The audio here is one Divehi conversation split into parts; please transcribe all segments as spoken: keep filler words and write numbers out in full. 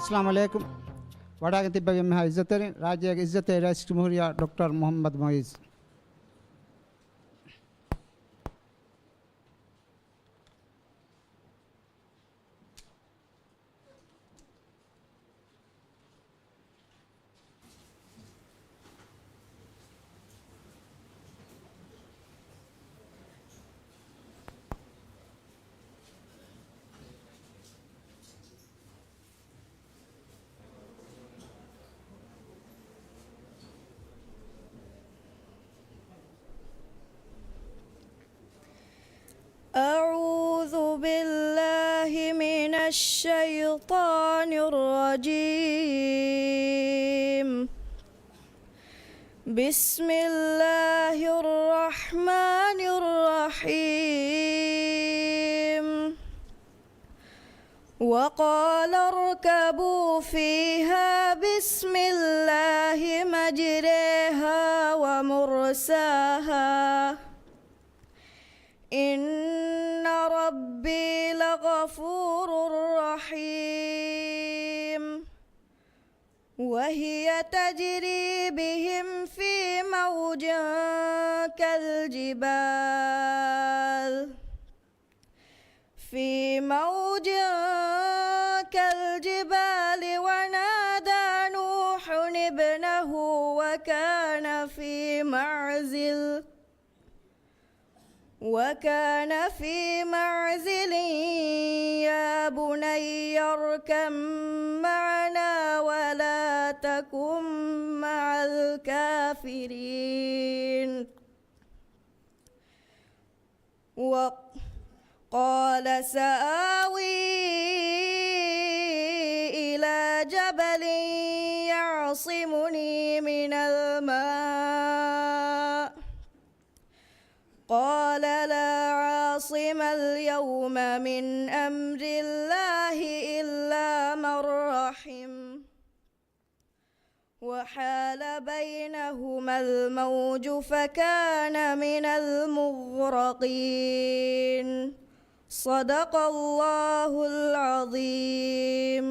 އައްސަލާމު ޢަލައިކުމް. ވަޑައިގެން ތިއްބެވި އެންމެހާ އިއްޒަތްތެރިން، ރާއްޖޭގެ އިއްޒަތްތެރި ރައީސް ޖުމްހޫރިއްޔާ ޑޮކްޓަރ މުޙައްމަދު މުޢިއްޒު. أعوذ بالله من الشيطان الرجيم. بسم الله الرحمن الرحيم. وقال اركبوا فيها بسم الله مجريها ومرساها إن ربي لغفور رحيم. وهي تجري بهم في موج كالجبال، في موج كالجبال ونادى نوح ابنه وكان في معزل وكان في معزل يا بني اركب معنا ولا تكن مع الكافرين. وقال سآوي إلى جبل يعصمني من الماء قال لا عاصم اليوم من أمر الله إلا من رحم وحال بينهما الموج فكان من المغرقين. صدق الله العظيم.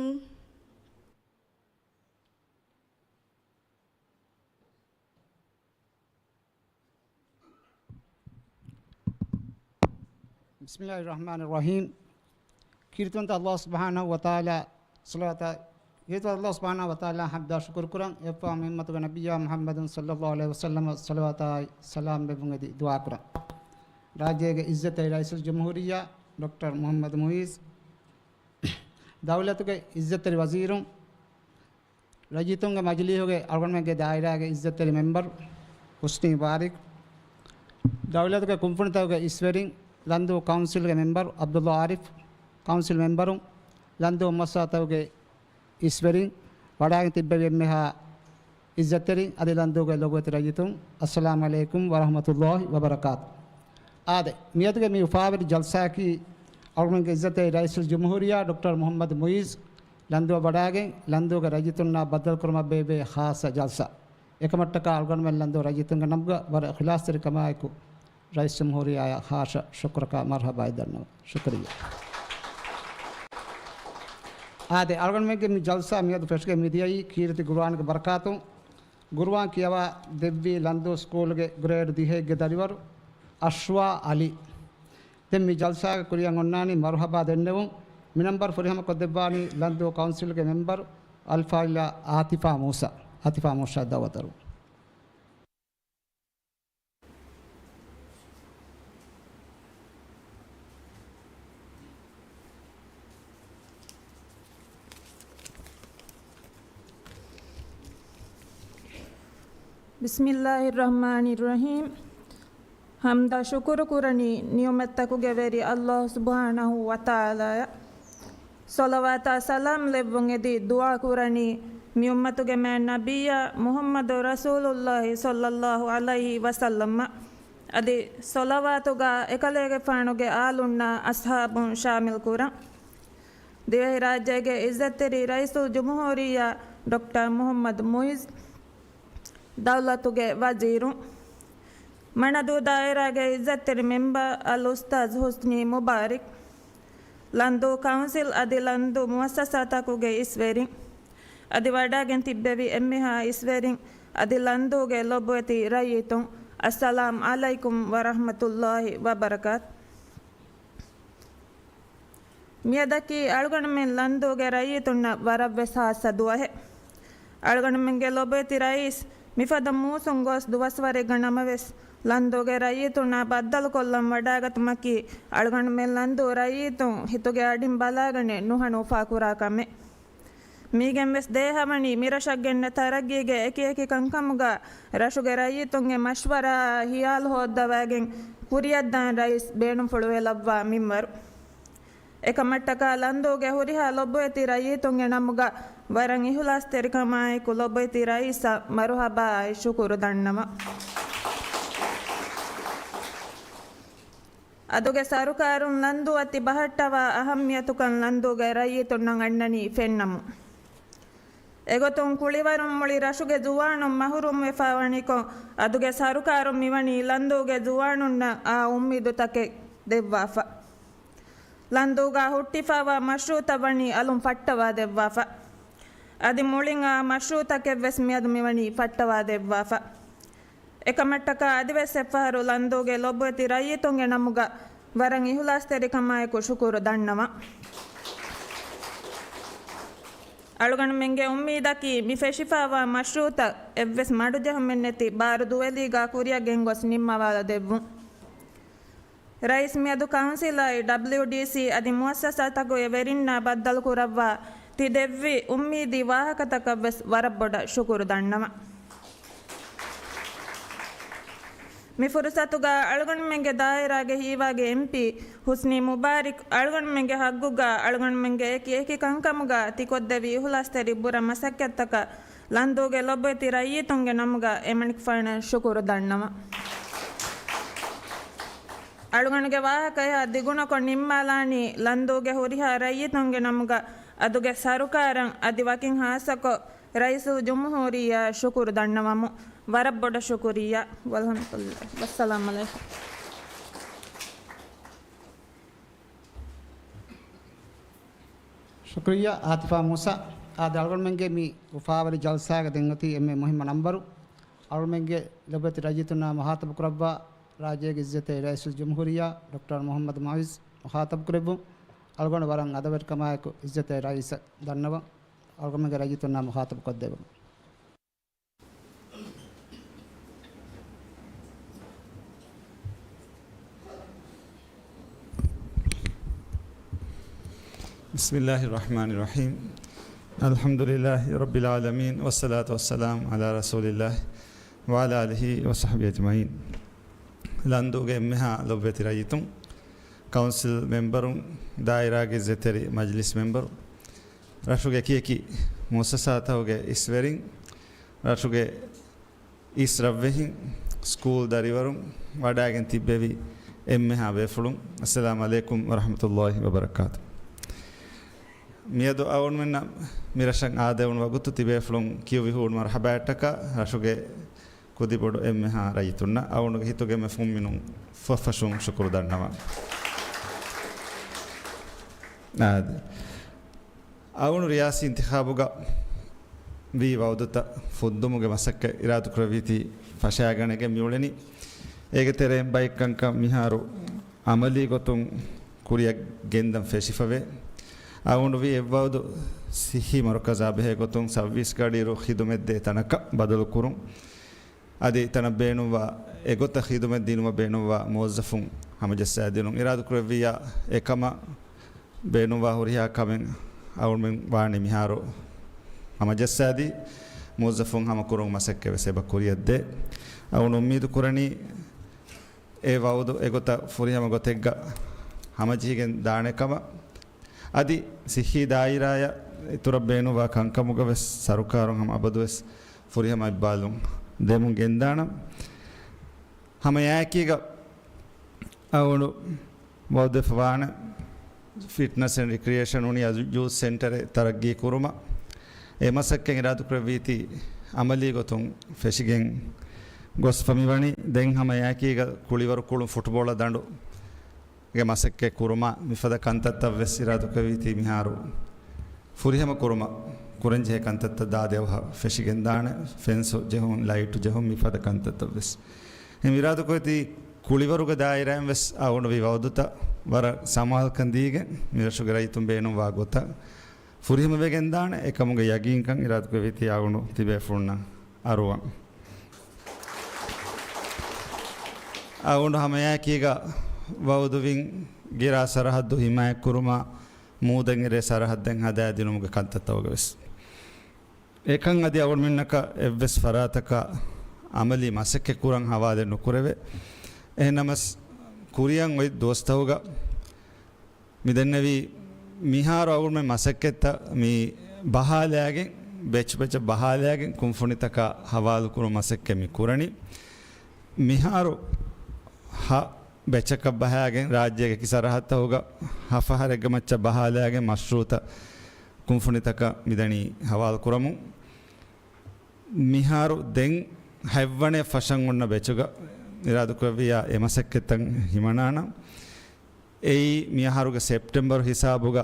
بسم الله الرحمن الرحيم. ކީރިތިވަންތަ ﷲ ސުބްޙާނަހޫ ވަތަޢާލާ ޞަލަވާތާ، ކީރިތިވަންތަ ﷲ ސުބްޙާނަހޫ ވަތަޢާލާ ޙަމްދާ ޝުކުރު ކުރަން، އެއަށްފަހު މި އުއްމަތުގެ ނަބިއްޔާ މުޙައްމަދު ޞައްލައްލާހު ޢަލައިހި ވަސައްލަމަށް ޞަލަވާތާއި ސަލާމް ބޭއްވުން އެދި ދުޢާ ކުރަން. ރާއްޖޭގެ އިއްޒަތްތެރި ރައީސުލްޖުމްހޫރިއްޔާ ޑޮކްޓަރ މުޙައްމަދު މުޢިއްޒު، ދައުލަތުގެ އިއްޒަތްތެރި ވަޒީރުން، ރައްޔިތުންގެ މަޖިލީހުގެ އަޅުގަނޑުމެންގެ ދާއިރާގެ އިއްޒަތްތެރި މެމްބަރު ޙުސްނީ މުބާރިކް، ދައުލަތުގެ ކުންފުނިތަކުގެ އިސްވެރިން، ލަންދޫ ކައުންސިލްގެ މެމްބަރު ޢަބްދުﷲ ޢާރިފް، ކައުންސިލް މެމްބަރުން، ލަންދޫ މުއައްސަސާތަކުގެ އިސްވެރިން، ވަޑައިގެން ތިއްބެވި އެންމެހާ އިއްޒަތްތެރިން، އަދި ލަންދޫގެ ލޮބުވެތި ރައްޔިތުން، އައްސަލާމު ޢަލައިކުމް ވަރަޙްމަތުﷲ ވަބަރަކާތު. އާދެ، މިއަދުގެ މި އުފާވެރި ޖަލްސާއަކީ، އަޅުގަނޑުގެ އިއްޒަތްތެރި ރައީސުލްޖުމްހޫރިއްޔާ ޑޮކްޓަރ މުޙައްމަދު މުޢިއްޒު ލަންދޫއަށް ވަޑައިގެން، ލަންދޫގެ ރައްޔިތުންނާ ބައްދަލުކުރުމަށް ބޭއްވޭ ޚާއްޞަ ޖަލްސާ. އެކަމަށްޓަކާ އަޅުގަނޑުމެން ލަންދޫ ރައްޔިތުންގެ ނަމުގަ ވަރަށް އިޚްލާޞްތެރިކަމާއެކު، ރައީސްޖުމްހޫރިއްޔާއަށް ޚާއްޞަ ޝުކުރަކާ މަރުޙަބާއެއް ދަންނަވަން. ޝުކުރިއްޔާ. އާދެ، އަޅުގަނޑުމެންގެ މި ޖަލްސާ މިއަދު ފެށިގެން މިދިޔައީ ކީރިތި ޤުރުއާނުގެ ބަރަކާތުން. ޤުރުއާން ކިޔަވާ ދެއްވީ ލަންދޫ ސްކޫލުގެ ގްރޭޑް ދިހައެއްގެ ދަރިވަރު އަޝްވާ ޢަލީ. ދެން މި ޖަލްސާގެ ކުރިއަށް އޮންނާނީ މަރުޙަބާ ދެންނެވުން. މި ނަންބަރު ފުރިހަމަކޮށްދެއްވާނީ ލަންދޫ ކައުންސިލްގެ މެމްބަރު އަލްފާޟިލާ އާތިފާ މޫސާ. އާތިފާ މޫސާ ދަޢުވަތު އަރުން. بسم الله الرحمن الرحيم. ޙަމްދާ ޝުކުރު ކުރަނީ ނިޢުމަތްތަކުގެ ވެރި ﷲ ސުބްޙާނަހޫ ވަތަޢާލާއަށް. ޞަލަވާތާ ސަލާމް ލެއްވުން އެދި ދުޢާ ކުރަނީ މި އުއްމަތުގެ މާތް ނަބިއްޔާ މުޙައްމަދު ރަސޫލުﷲ ޞައްލައްލާހު ޢަލައިހި ވަސައްލަމަށް. އަދި ޞަލަވާތުގަ އެކަލޭގެފާނުގެ އާލުންނާ އަޞްޙާބުން ޝާމިލް ކުރަން. ދިވެހިރާއްޖޭގެ އިއްޒަތްތެރި ރައީސުލްޖުމްހޫރިއްޔާ ޑޮކްޓަރ މުޙައްމަދު މުޢިއްޒު، ދައުލަތުގެ ވަޒީރުން، މަނަދޫ ދާއިރާގެ އިއްޒަތްތެރި މެމްބަރު އަލްއުސްތާޛު ޙުސްނީ މުބާރިކް، ލަންދޫ ކައުންސިލް އަދި ލަންދޫ މުއައްސަސާތަކުގެ އިސްވެރިން، އަދި ވަޑާގެން ތިއްބެވި އެންމެހާ އިސްވެރިން އަދި ލަންދޫގެ ލޮބުވެތި ރައްޔިތުން، އައްސަލާމް ޢަލައިކުމް ވަރަޙްމަތުﷲި ވަބަރަކާތު. މިއަދަކީ އަޅުގަނޑުމެން ލަންދޫގެ ރައްޔިތުންނަށް ވަރަށްވެސް ޚާއްޞަ ދުވަހެއް. އަޅުގަނޑުމެންގެ ލޮބުވެތި ރައީސް މިފަދަ މޫސުން ގޮސް ދުވަސްވަރެއްގަ ނަމަވެސް، ލަންދޫގެ ރައްޔިތުންނާ ބައްދަލުކޮށްލަން ވަޑާގަތުމަކީ، އަޅުގަނޑުމެން ލަންދޫ ރައްޔިތުން ހިތުގެ އަޑިން ބަލާގަނެ ނުހަނު އުފާކުރާ ކަމެއް. މީގެންވެސް ދޭހަވަނީ މިރަށަށް ގެންނަ ތަރައްގީގެ އެކިއެކި ކަންކަމުގަ ރަށުގެ ރައްޔިތުންގެ މަޝްވަރާއާ ހިޔާލު ހޯއްދަވާގެން ކުރިއަށްދާން ރައީސް ބޭނުންފުޅުވެލައްވާ މިންވަރު. އެކަމަށްޓަކާ ލަންދޫގެ ހުރިހާ ލޮބުވެތި ރައްޔިތުންގެ ނަމުގަ ވަރަށް އިހުލާސްތެރިކަމާއެކު ލޮބުވެތި ރައީސަށް މަރުޙަބާއާއި ޝުކުރު ދަންނަވަން. އަދުގެ ސަރުކާރުން ލަންދޫއަށް ތި ބަހައްޓަވާ އަހައްމިޔަތުކަން ލަންދޫގެ ރައްޔިތުންނަށް އަންނަނީ ފެންނަމުން. އެގޮތުން ކުޅިވަރުން މުޅި ރަށުގެ ޒުވާނުން މަޙުރޫމްވެފާވަނިކޮށް، އަދުގެ ސަރުކާރުން މިވަނީ ލަންދޫގެ ޒުވާނުންނަށް އާ އުއްމީދުތަކެއް ދެއްވާފަ. ލަންދޫގަ ހުއްޓިފާވާ މަޝްރޫޢުތައް ވަނީ އަލުން ފައްޓަވާ ދެއްވާފަ. އަދި މުޅިން އާ މަޝްރޫޢުތަކެއްވެސް މިއަދު މިވަނީ ފައްޓަވާ ދެއްވާފަ. އެކަމަށްޓަކާ އަދިވެސް އެއްފަހަރު ލަންދޫގެ ލޮބުވެތި ރައްޔިތުންގެ ނަމުގަ ވަރަށް އިހުލާސްތެރިކަމާއެކު ޝުކުރު ދަންނަވަން. އަޅުގަނޑުމެންގެ އުއްމީދަކީ މި ފެށިފާވާ މަޝްރޫޢުތައް އެއްވެސް މަޑުޖެހުމެއްނެތި ބާރު ދުވެލީގާ ކުރިއަށް ގެންގޮސް ނިންމަވާލަދެއްވުން. ރައީސް މިއަދު ކައުންސިލާއި ޑަބްލިޔުޑީސީ އަދި މުއައްސަސާތަކުގެ ވެރިންނާ ބައްދަލުކުރައްވާ ތި ދެއްވި އުއްމީދީ ވާހަކަތަކަށްވެސް ވަރަށް ބޮޑަށް ޝުކުރު ދަންނަވަން. މި ފުރުސަތުގަ އަޅުގަނޑުމެންގެ ދާއިރާގެ ހީވާގި އެމްޕީ ހުސްނީ މުބާރިކް އަޅުގަނޑުމެންގެ ހައްގުގަ އަޅުގަނޑުމެންގެ އެކި އެކި ކަންކަމުގަ ތި ކޮށްދެވި އިހުލާސްތެރި ބުރަ މަސައްކަތްތަކަށް ލަންދޫގެ ލޮބުވެތި ރައްޔިތުންގެ ނަމުގަ އެމަނިކުފާނަށް ޝުކުރު ދަންނަވަން. އަޅުގަނޑުގެ ވާހަކަ އެހާ ދިގުނަކޮށް ނިންމާލާނީ ލަންދޫގެ ހުރިހާ ރައްޔިތުންގެ ނަމުގަ އަދުގެ ސަރުކާރަށް އަދި ވަކިން ޚާއްޞަކޮށް ރައީސުލްޖުމްހޫރިއްޔާ ޝުކުރު ދަންނަވަމު. ވަރަށް ބޮޑަށް ޝުކުރިއްޔާ. ވައްސަލާމް ޢަލައިކުމް. ޝުކުރިއްޔާ އާތިފާ މޫސާ. އާދެ، އަޅުގަނޑުމެންގެ މި އުފާވެރި ޖަލްސާގަ ދެން އޮތީ އެންމެ މުހިއްމު ނަންބަރު. އަޅުގަނޑުމެންގެ ލޮބުވެތި ރައްޔިތުންނާ މުޚާޠަބު ކުރައްވާ ރާއްޖޭގެ އިއްޒަތްތެރި ރައީސުލްޖުމްހޫރިއްޔާ ޑޮކްޓަރ މުޙައްމަދު މުޢިއްޒު މުޚާޠަބު ކުރެއްވުން. އަޅުގަނޑު ވަރަށް އަދަބުވެރިކަމާއެކު އިއްޒަތްތެރި ރައީސަށް ދަންނަވަން. އަޅުގަނޑުމެންގެ ރައްޔިތުންނާ މުޚާޠަބު ކޮށްދެއްވަމު. بسم الله الرحمن الرحيم. الحمد لله رب العالمين، والصلاة والسلام على رسول الله وعلى آله وصحبه أجمعين. ލަންދޫގެ އެންމެހާ ލޮބުވެތި ރައްޔިތުން، ކައުންސިލް މެމްބަރުން، ދާއިރާގެ އިއްޒަތްތެރި މަޖިލިސް މެމްބަރު، ރަށުގެ އެކި އެކި މުއައްސަސާތަކުގެ އިސްވެރިން، ރަށުގެ އިސް ރަށްވެހިން، ސްކޫލް ދަރިވަރުން، ވަޑާގެން ތިއްބެވި އެންމެހާ ބޭފުޅުން، އައްސަލާމް ޢަލައިކުމް ވަރަޙްމަތުﷲި ވަބަރަކާތު. މިއަދު އަޅުގަނޑުމެންނަށް މިރަށަށް އާދެވުނު ވަގުތު ތިބޭފުޅުން ކިޔުވި ހޫނު މަރުޙަބާއަށްޓަކާ ރަށުގެ ކުދިބޮޑު އެންމެހާ ރައްޔިތުންނަށް އަޅުގަނޑުގެ ހިތުގެ އެންމެ ފުންމިނުން ފުށްފަށުން ޝުކުރު ދަންނަވަން. އާދެ. އަޅުގަނޑު ރިޔާސީ އިންތިޚާބުގަ ވީ ވައުދުތައް ފުއްދުމުގެ މަސައްކަތް އިރާދަކުރެއްވީތީ ފަށާގަނެގެން މިއުޅެނީ. އޭގެ ތެރެއިން ބައެއް ކަންކަން މިހާރު ޢަމަލީ ގޮތުން ކުރިއަށް ގެންދަން ފެށިފަވޭ. އަޅުގަނޑު ވީ އެއްވައުދު ސިއްހީ މަރުކަޒާ ބެހޭ ގޮތުން ސައުވީސް ގަޑިއިރު ޚިދުމަތްދޭ ތަނަކަށް ބަދަލުކުރުން. އަދި ތަނަށް ބޭނުންވާ އެގޮތަށް ޚިދުމަތް ދިނުމަށް ބޭނުންވާ މުވައްޒަފުން ހަމަޖައްސާދިނުން އިރާދަކުރެއްވިއްޔާ، އެކަމަށް ބޭނުންވާ ހުރިހާ ކަމެއް އަޅުގަނޑުމެން ވާނީ މިހާރު ހަމަޖައްސާދީ، މުވައްޒަފުން ހަމަކުރުން މަސައްކަތްވެސް އެބަ ކުރިއަށްދޭ. އަޅުގަނޑު އުއްމީދު ކުރަނީ، އެ ވައުދު އެގޮތަށް ފުރިހަމަ ގޮތެއްގަ ހަމަޖެހިގެން ދާނެ ކަމަށް. އަދި ސިއްހީ ދާއިރާއަށް އިތުރަށް ބޭނުންވާ ކަންކަމުގަ ވެސް ސަރުކާރުން ހަމަ އަބަދުވެސް ފުރިހަމަ އިއްބާލުން ދެމުން ގެންދާނަން. ހަމަ އެއާއެކީގަ އަޅުގަނޑު ވައުދުވެފަ ވާނެ ފިޓްނަސް އެންޑް ރިކްރިއޭޝަން އުނިޔަ ޔޫތު ސެންޓަރެއް ތަރައްގީ ކުރުމަށް. އެ މަސައްކަތް އިރާދަކުރެއްވީތީ ޢަމަލީ ގޮތުން ފެށިގެން ގޮސްފަ މިވަނީ. ދެން ހަމަ އެއާއެކީގަ ކުޅިވަރު ކުޅުން ފުޓްބޯޅަ ދަނޑު ގެ މަސައްކަތް ކުރުމަށް މިފަދަ ކަންތައްތައް ވެސް އިރާދަކުރެއްވީތީ މިހާރު ފުރިހަމަ ކުރުމަށް. ކުރަންޖެހޭ ކަންތައްތައް ދާދި އަވަހަށް ފެށިގެންދާނެ، ފެންސު ޖެހުން، ލައިޓު ޖެހުން، މިފަދަ ކަންތައްތައް ވެސް. އެހެން އިރާދަކޮށް އެތީ ކުޅިވަރުގެ ދާއިރާއިން ވެސް އަޅުގަނޑު ވީ ވައުދުތައް ވަރަށް ސަމާލުކަން ދީގެން މިރަށުގެ ރައްޔިތުން ބޭނުންވާ ގޮތަށް ފުރިހަމަވެގެންދާނެ އެކަމުގެ ޔަގީންކަން އިރާދަކުރެއްވީތީ އަޅުގަނޑު ތިބޭފުޅުންނަށް އަރުވަން. އަޅުގަނޑު ހަމައެކީގަ ވައުދުވިން ގިރާ ސަރަހައްދު ހިމާޔަތްކުރުމާ، މޫދަށް އެރޭ ސަރަހައްދެއް ހަދާދިނުމުގެ ކަންތައްތަކުގަ ވެސް. އެކަން އަދި އަޅުގަނޑުމެންނަކަށް އެއްވެސް ފަރާތަކަށް އަމަލީ މަސައްކަތް ކުރަން ހަވާލެއް ނުކުރެވޭ. އެހެންނަމަސް ކުރިއަށް އޮތް ދުވަސްތަކުގަ މި ދެންނެވީ، މިހާރު އަޅުގަނޑުމެން މަސައްކަތްތައް މި ބަހާލައިގެން، ބެޗް ބެޗަށް ބަހާލައިގެން ކުންފުނިތަކާ ހަވާލުކުރުމަށް މަސައްކަތް މި ކުރަނީ. މިހާރު ހަ ބެޗަކަށް ބަހާގެން ރާއްޖޭގެ އެކި ސަރަހައްދުތަކުގަ ހަ ފަހަރެއްގެ މައްޗަށް ބަހާލައިގެން މަޝްރޫއުތައް ކުންފުނިތަކަށް މިދަނީ ހަވާލު ކުރަމުން. މިހާރު ދެން ހަތްވަނަ ފަށަން އޮންނަ ބެޗުގަ އިރާދަކުރެއްވިއްޔާ އެ މަސައްކަތްތައް ހިމަނާނަން. އެއީ މިއަހަރުގެ ސެޕްޓެމްބަރު ހިސާބުގަ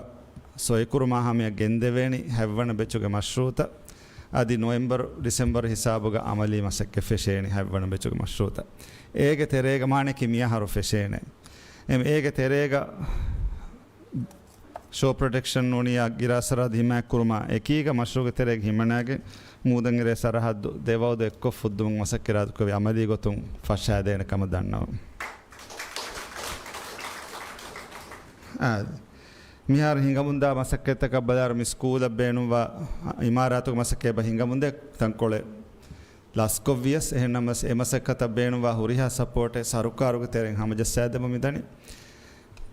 ސޮއިކުރުމާ ހަމަޔަށް ގެންދެވޭނީ ހަތްވަނަ ބެޗުގެ މަޝްރޫއުތައް. އަދި ނޮވެމްބަރު، ޑިސެމްބަރު ހިސާބުގަ އަމަލީ މަސައްކަތް ފެށޭނީ ހަތްވަނަ ބެޗުގެ މަޝްރޫއުތައް. އޭގެ ތެރޭގަ މާނައަކީ މިއަހަރު ފެށޭނެ. އެމް، އޭގެ ތެރޭގަ ޝޯ ޕްރޮޓެކްޝަން ނޫނިއްޔާ ގިރާ ސަރަހައްދު ހިމާޔަތްކުރުމާ އެކީގަ މަޝްރޫއުގެ ތެރޭގަ ހިމަނާގެން މޫދަށް އެރޭ ސަރަހައްދު ދެ ވައުދު އެއްކޮށް ފުއްދުމުގެ މަސައްކަތް އިރާދަކުރެއްވި އަމަލީ ގޮތުން ފަށާދޭނެ ކަމަށް ދަންނަވަން. އާ، މިހާރު ހިނގަމުންދާ މަސައްކަތްތަކަށް ބަލާއިރު މި ސްކޫލަށް ބޭނުންވާ އިމާރާތުގެ މަސައްކަތް އެބަ ހިނގަމުންދޭ ތަންކޮޅެއް ލަސްކޮށްވިޔަސް، އެހެންނަމަސް އެ މަސައްކަތަށް ބޭނުންވާ ހުރިހާ ސަޕޯޓެއް ސަރުކާރުގެ ތެރެއިން ހަމަޖައްސާދެމުން މިދަނީ.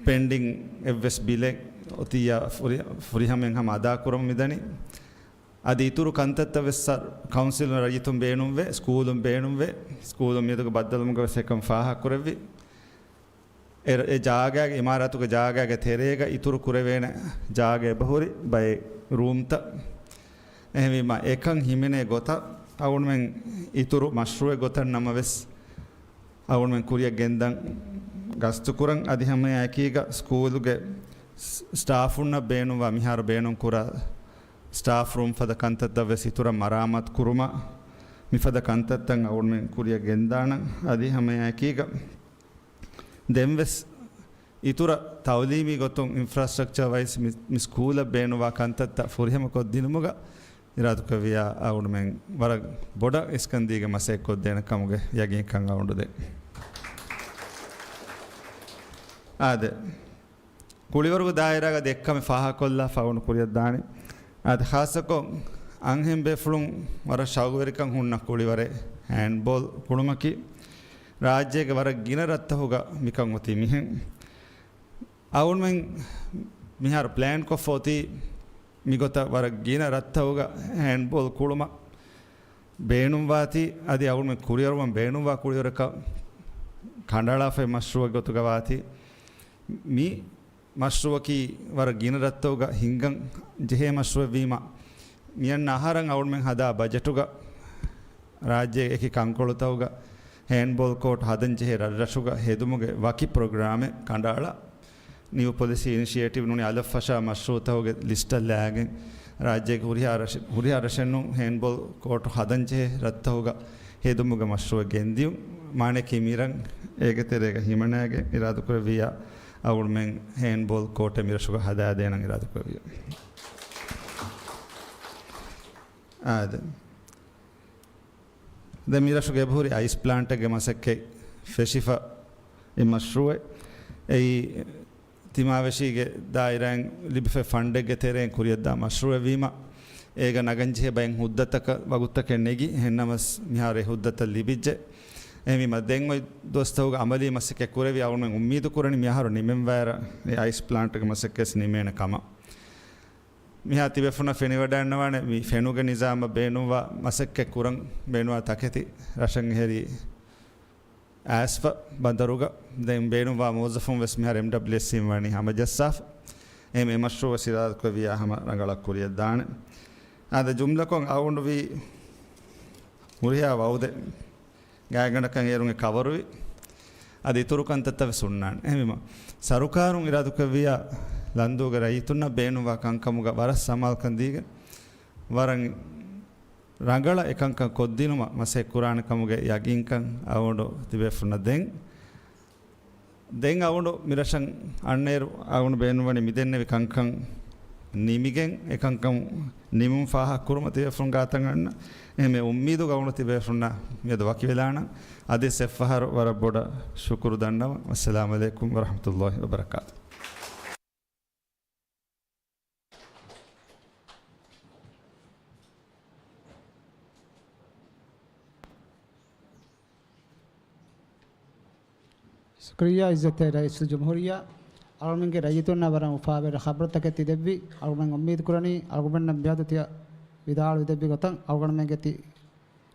ޕެންޑިން އެއްވެސް ބިލެއް އޮތިއްޔާ ފުރި-، ފުރިހަމައިން ހަމަ އަދާކުރަމުން މިދަނީ. އަދި އިތުރު ކަންތައްތައް ވެސް ސަރު-، ކައުންސިލުން ރައްޔިތުން ބޭނުންވޭ، ސްކޫލުން ބޭނުންވޭ، ސްކޫލުން މިއަދުގެ ބައްދަލުވުމުގަ ވެސް އެކަން ފާހަގަކުރެއްވި. އެ، އެ ޖާގައިގެ އިމާރާތުގެ ޖާގައިގެ ތެރޭގަ އިތުރު ކުރެވޭނެ ޖާގަ އެބަހުރި ބައެއް ރޫމްތައް. އެހެންވީމަ، އެކަން ހިމެނޭ ގޮތަށް އަޅުގަނޑުމެން އިތުރު މަޝްރޫއެއް ގޮތަށް ނަމަވެސް، އަޅުގަނޑުމެން ކުރިއަށް ގެންދަން ގަސްތުކުރަން. އަދި ހަމައެކީގަ ސްކޫލުގެ ސް-، ސްޓާފުންނަށް ބޭނުންވާ މިހާރު ބޭނުންކުރާ ސްޓާފް ރޫމް ފަދަ ކަންތައްތައް ވެސް އިތުރަށް މަރާމާތު ކުރުމަށް މިފަދަ ކަންތައްތައް އަޅުގަނޑުމެން ކުރިއަށް ގެންދާނަން. އަދި ހަމައެކީގަ ދެންވެސް އިތުރަށް ތައުލީމީ ގޮތުން އިންފްރާސްޓްރަކްޗަރ ވައިޒް މި، މި ސްކޫލަށް ބޭނުންވާ ކަންތައްތައް ފުރިހަމަކޮށްދިނުމުގަ އިރާދަކުރެއްވިއްޔާ އަޅުގަނޑުމެން ވަރަށް ބޮޑަށް އިސްކަންދީގެން މަސައްކަތްކޮށްދޭނެ ކަމުގެ ޔަގީންކަން އަޅުގަނޑު ދޭ. އާދެ. ކުޅިވަރުގެ ދާއިރާގަ ދެއްކަމެއް ފާހަގަކޮށްލާފަ އަޅުގަނޑު ކުރިއަށްދާނެ. އާދެ، ޚާއްޞަކޮށް އަންހެން ބޭފުޅުން ވަރަށް ޝައުގުވެރިކަން ހުންނަ ކުޅިވަރެއް ހޭންޑްބޯލް ކުޅުމަކީ. ރާއްޖޭގެ ވަރަށް ގިނަ ރަށްތަކުގަ މިކަން އޮތީ މިހެން. އަޅުގަނޑުމެން މިހާރު ޕްލޭންކޮށްފަ އޮތީ މިގޮތަށް ވަރަށް ގިނަ ރަށްތަކުގަ ހޭންޑްބޯލް ކުޅުމަށް ބޭނުންވާތީ، އަދި އަޅުގަނޑުމެން ކުރިއަރުވަން ބޭނުންވާ ކުޅިވަރަކަށް ކަނޑައަޅާފައި މަޝްރޫއަކީ ގޮތުގަ ވާތީ. މި މަޝްރޫއަކީ ވަރަށް ގިނަ ރަށްތަކުގަ ހިންގަން ޖެހޭ މަޝްރޫއެއްވީމަ، މިއަންނަ އަހަރަށް އަޅުގަނޑުމެން ހަދާ ބަޖެޓުގަ ރާއްޖޭގެ އެކި ކަންކޮޅުތަކުގަ ހޭންޑްބޯލް ކޯޓް ހަދަން ޖެހޭ ރަށްރަށުގަ ހެދުމުގެ ވަކި ޕްރޮގްރާމެއް ކަނޑައަޅާ. ނިއު ޕޮލިސީ އިނިޝިއޭޓިވް ނޫނީ އަލަށްފަށާ މަޝްރޫއުތަކުގެ ލިސްޓަށް ލާގެން، ރާއްޖޭގެ ހުރިހާ ރަށެއް، ހުރިހާ ރަށެއްނޫން ހޭންޑްބޯލް ކޯޓު ހަދަންޖެހޭ ރަށްތަކުގަ ހެދުމުގެ މަޝްރޫއެއް ގެންދިޔުން. މާނައަކީ މިރަށް އޭގެ ތެރޭގަ ހިމަނާގެން އިރާދަކުރެއްވިއްޔާ އަޅުގަނޑުމެން ހޭންޑްބޯލް ކޯޓެއް މިރަށުގަ ހަދާދޭނަން އިރާދަކުރެއްވިއްޔާ. އާދެ. ދެން މިރަށުގެ އެބަހުރި އައިސް ޕްލާންޓެއްގެ މަސައްކަތް ފެށިފަ އެ މަޝްރޫއެއް. އެއީ ތިމާވެށީގެ ދާއިރާއިން ލިބިފައި ފަންޑެއްގެ ތެރެއިން ކުރިއަށްދާ މަޝްރޫއެއް ވީމަ، އޭގަ ނަގަންޖެހޭ ބައެއް ހުއްދަތަކަށް ވަގުތުތަކެއް ނެގި، އެހެންނަމަސް މިހާރު އެ ހުއްދަތައް ލިބިއްޖެ. އެހެންވީމަ ދެން އޮތް ދުވަސްތަކުގަ އަމަލީ މަސައްކަތް ކުރެވި އަޅުގަނޑުމެން އުއްމީދު ކުރަނީ މިއަހަރު ނިމެންވާއިރަށް އެ އައިސް ޕްލާންޓްގެ މަސައްކަތް ނިމޭނެ ކަމަށް. މިހާ ތިބޭފުޅުންނަށް ފެނިވަޑައިގަންނަވާނެ، މި ފެނުގެ ނިޒާމަށް ބޭނުންވާ މަސައްކަތް ކުރަން ބޭނުންވާ ތަކެތި ރަށަށް އެހެރީ އައިސްފަ ބަނދަރުގަ. ދެން ބޭނުންވާ މުވައްޒަފުން ވެސް މިހާރު އެމްޑަބްލިއުއެސްސީން ވަނީ ހަމަޖައްސާފަ. އެހެން އެ މަޝްރޫއަށް އިރާދަކުރެއްވިއްޔާ ހަމަ ރަނގަޅަށް ކުރިއަށްދާނެ. އާދެ، ޖުމްލަކޮށް އަޅުގަނޑު ވީ ހުރިހާ ވައުދެއް ގާތްގަނޑަކަށް އޭރުން އެ ކަވަރުވި. އަދި އިތުރު ކަންތައްތައް ވެސް ހުންނާނެ. އެހެންވީމަ، ސަރުކާރުން އިރާދަކުރެއްވިއްޔާ ލަންދޫގެ ރައްޔިތުންނަށް ބޭނުންވާ ކަންކަމުގަ ވަރަށް ސަމާލުކަން ދީގެން، ވަރަށް ރަނގަޅަށް އެކަންކަން ކޮށްދިނުމަށް މަސައްކަތް ކުރާނެ ކަމުގެ ޔަގީންކަން އަޅުގަނޑު ތިބޭފުޅުންނަށް ދެން. ދެން އަޅުގަނޑު މިރަށަށް އަންނައިރު އަޅުގަނޑު ބޭނުންވަނީ މިދެންނެވި ކަންކަން ނިމިގެން، އެކަންކަން ނިމުން ފާހަގަކުރުމަށް ތިބޭފުޅުން ގާތަށް އަންނަ. އެހެން އުއްމީދުގަ އަޅުގަނޑު ތިބޭފުޅުންނާ މިއަދު ވަކިވެލާނަން. އަދި އެއްފަހަރު ވަރަށް ބޮޑަށް ޝުކުރު ދަންނަވަން. އައްސަލާމު ޢަލައިކުމް ވަރަޙްމަތުﷲ ވަބަރަކާތު. ޝުކުރިއްޔާ ޢިއްޒަތްތެރި ރައީސުލްޖުމްހޫރިއްޔާ، އަޅުގަނޑުމެންގެ ރައްޔިތުންނާ ވަރަށް އުފާވެރި ޚަބަރުތަކެއް ތި ދެއްވީ. އަޅުގަނޑުމެން އުއްމީދު ކުރަނީ އަޅުގަނޑުމެންނަށް މިއަދު ތިޔަ ވިދާޅުވި ދެއްވި ގޮތަށް އަޅުގަނޑުމެންގެ ތި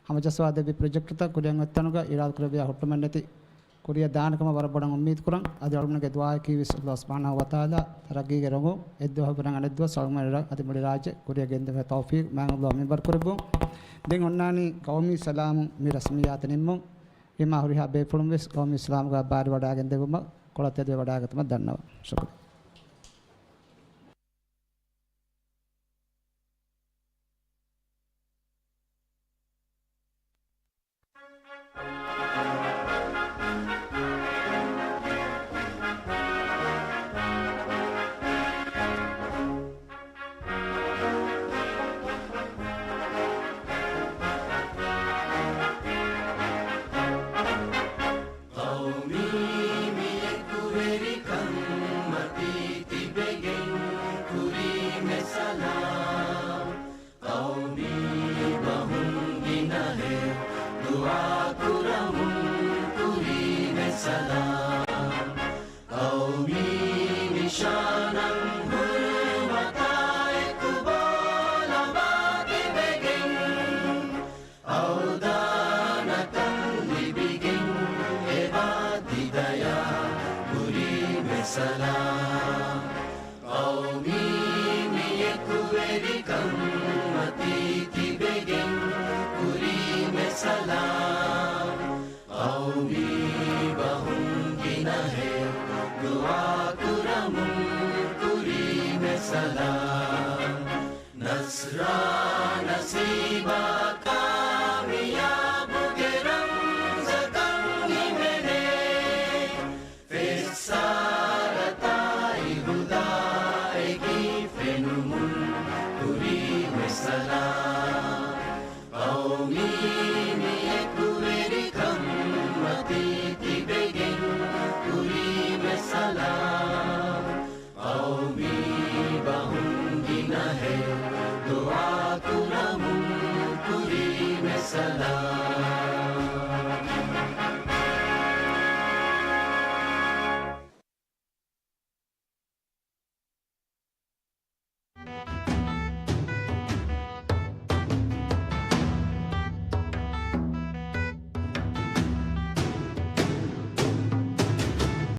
ހަމަޖައްސަވާ ދެއްވި ޕްރޮޖެކްޓްތައް ކުރިއަށް އޮތްތަނުގަ އިރާދަކުރެއްވިޔާ ހުއްޓުމެއްނެތި ކުރިއަށް ދާނެ ކަމަށް ވަރަށް ބޮޑަށް އުއްމީދު ކުރަން. އަދި އަޅުގަނޑުގެ ދުޢާއަކީ ވެސް ﷲ ސުބްޙާނަހޫ ވަތަޢާލާ ތަރައްގީގެ ރޮނގުން އެއްދުވަހަކު ވެރިން އަނެއްދުވަސް އަޅުގަނޑުމެން ރަށް އަދި މުޅި ރާއްޖެ ކުރިއަށް ގެންދެވުމަށް ތައުފީޤު މާތް ﷲ މިންވަރު ކުރެއްވުން. ދެން އޮންނާނީ ޤައުމީ ސަލާމުން މި ރަސްމިއްޔާތު ނިންމުން. ވީމާ ހުރިހާ ބޭފުޅުން ވެސް ޤައުމީ ސަލާމުގަ ބައިވެރިވަޑައިގެން ދެއްވުމަށް ކޮޅަށް ތެދުވެވަޑައިގަތުމަށް ދަންނަވަން. ޝުކުރިއްޔާ.